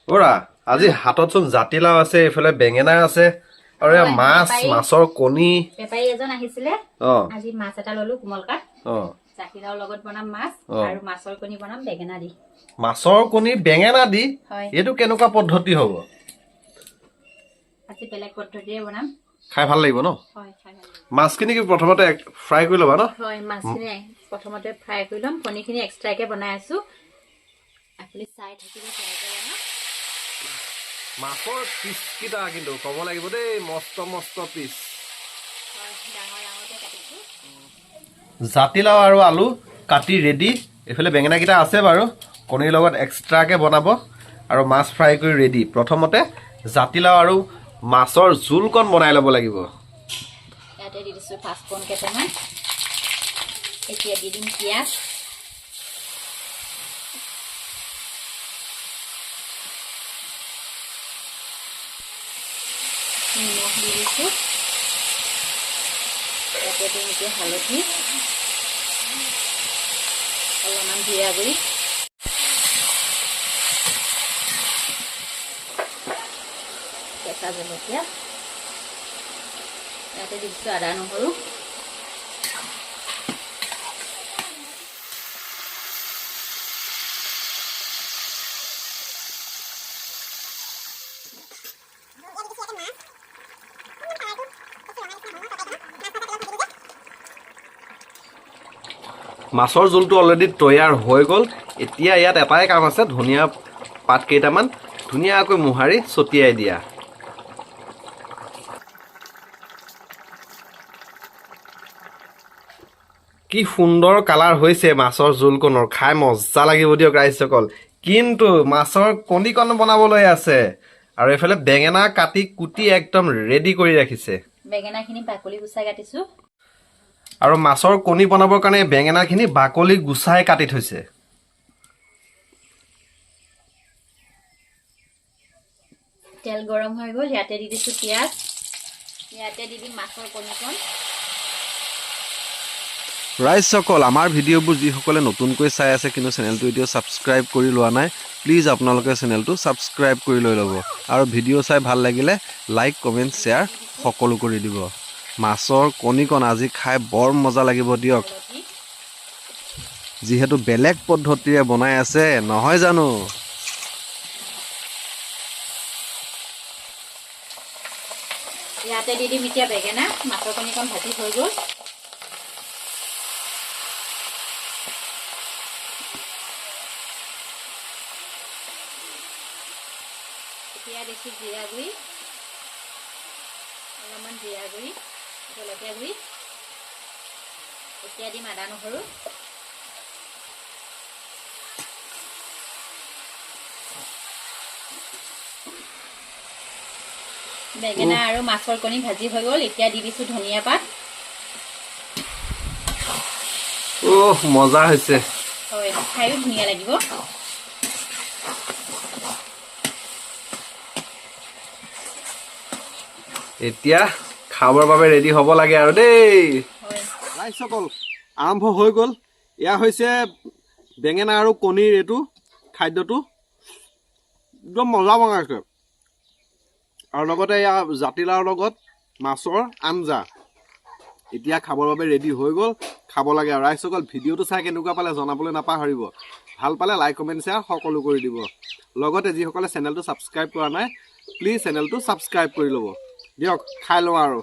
অ'ৰা, আজি হাততচোন জাতিলাও আছে, এইফালে বেঙেনা আছে আৰু এয়া মাছ, মাছৰ কণী। বেপাৰী এজন আহিছিলে, আজি মাছ এটা ললো কোমল কাঠ। জাতিলাওৰ লগত বনাম মাছ আৰু মাছৰ কণী বনাম বেঙেনা দি। মাছৰ কণী বেঙেনা দি? এইটো কেনেকুৱা পদ্ধতি হ'ব? আজি বেলেগ পদ্ধতিৰে বনাম। খাই ভাল লাগিব ন? মাছখিনি কি প্ৰথমতে ফ্ৰাই কৰি ল'বা ন? হয়, মাছখিনি প্ৰথমতে ফ্ৰাই কৰি ল'ম, কণীখিনি এক্সট্ৰাকে বনাই আছো। আপুনি চাই থাকিব কেনেকৈ বনাম। মাছৰ পিচকেইটা কিন্তু ক'ব লাগিব দেই, মস্ত মস্ত পিচ। জাতিলাও আৰু আলু কাটি ৰেডি। এইফালে বেঙেনাকেইটা আছে বাৰু, কণীৰ লগত এক্সট্ৰাকে বনাব আৰু মাছ ফ্ৰাই কৰি ৰেডি। প্ৰথমতে জাতিলাও আৰু মাছৰ জোলকণ বনাই ল'ব লাগিব। ইয়াতে দি দিছোঁ পাঁচফোৰণ কেইটামান। এতিয়া দি দিম পিঁয়াজ। নিমখ দি দিছোঁ। ইয়াতে দিম এতিয়া হালধি, অলপমান জিৰা গুড়ি। কেঁচা জলকীয়া ইয়াতে দি দিছোঁ, আদা নহৰু। মাছৰ জোলটো অলৰেডি তৈয়াৰ হৈ গ'ল। এতিয়া ইয়াত এটাই কাম আছে, ধনিয়া পাত কেইটামান ধুনীয়াকৈ মোহাৰি ছটিয়াই দিয়া। কি সুন্দৰ কালাৰ হৈছে মাছৰ জোলকণৰ, খাই মজা লাগিব দিয়ক ৰাইজসকল। কিন্তু মাছৰ কণীকণ বনাবলৈ আছে আৰু এইফালে বেঙেনা কাটি কুটি একদম ৰেডি কৰি ৰাখিছে। বেঙেনাখিনি বাকলি গুচাই কাটিছোঁ। আৰু মাছৰ কণী বনাবৰ কাৰণে বেঙেনাখিনি বাকলি গুচাই কাটি থৈছে। তেল গৰম হৈ গ'ল, ইয়াতে দি দিছোঁ পিঁয়াজ। ইয়াতে দি দিম মাছৰ কণীকণ। ৰাইজসকল, আমাৰ ভিডিঅ'বোৰ যিসকলে নতুনকৈ চাই আছে কিন্তু চেনেলটো এতিয়াও ছাবস্ক্ৰাইব কৰি লোৱা নাই, প্লিজ আপোনালোকে চেনেলটো ছাবস্ক্ৰাইব কৰি লৈ ল'ব। আৰু ভিডিঅ' চাই ভাল লাগিলে লাইক, কমেণ্ট, শ্বেয়াৰ সকলো কৰি দিব। মাছৰ কণীকণ আজি খাই বৰ মজা লাগিব দিয়ক, যিহেতু বেলেগ পদ্ধতিৰে বনাই আছে নহয় জানো? ইয়াতে দি দিম এতিয়া বেঙেনা। মাছৰ কণীকণ ভাজি হৈ গ'ল। এতিয়া দিছোঁ জিৰা গুড়ি, অলপমান জিৰা গুড়ি, জলকীয়া গুড়ি। এতিয়া দিম আদা নহৰু। বেঙেনা আৰু মাছৰ কণী ভাজি হৈ গ'ল। এতিয়া দি দিছোঁ ধনিয়া পাত। অহ, মজা হৈছে। হয়, খায়ো ধুনীয়া লাগিব। এতিয়া খাবৰ বাবে ৰেডি হ'ব লাগে আৰু দেই। ৰাইজসকল, আৰম্ভ হৈ গ'ল। এয়া হৈছে বেঙেনা আৰু কণীৰ এইটো খাদ্যটো, একদম মজা বনাইছে। আৰু লগতে এয়া জাতিলাওৰ লগত মাছৰ আঞ্জা। এতিয়া খাবৰ বাবে ৰেডি হৈ গ'ল, খাব লাগে আৰু। ৰাইজসকল, ভিডিঅ'টো চাই কেনেকুৱা পালে জনাবলৈ নাপাহৰিব। ভাল পালে লাইক, কমেণ্ট, শ্বেয়াৰ সকলো কৰি দিব। লগতে যিসকলে চেনেলটো ছাবস্ক্ৰাইব কৰা নাই, প্লিজ চেনেলটো ছাবস্ক্ৰাইব কৰি ল'ব। দিয়ক, খাই লওঁ আৰু।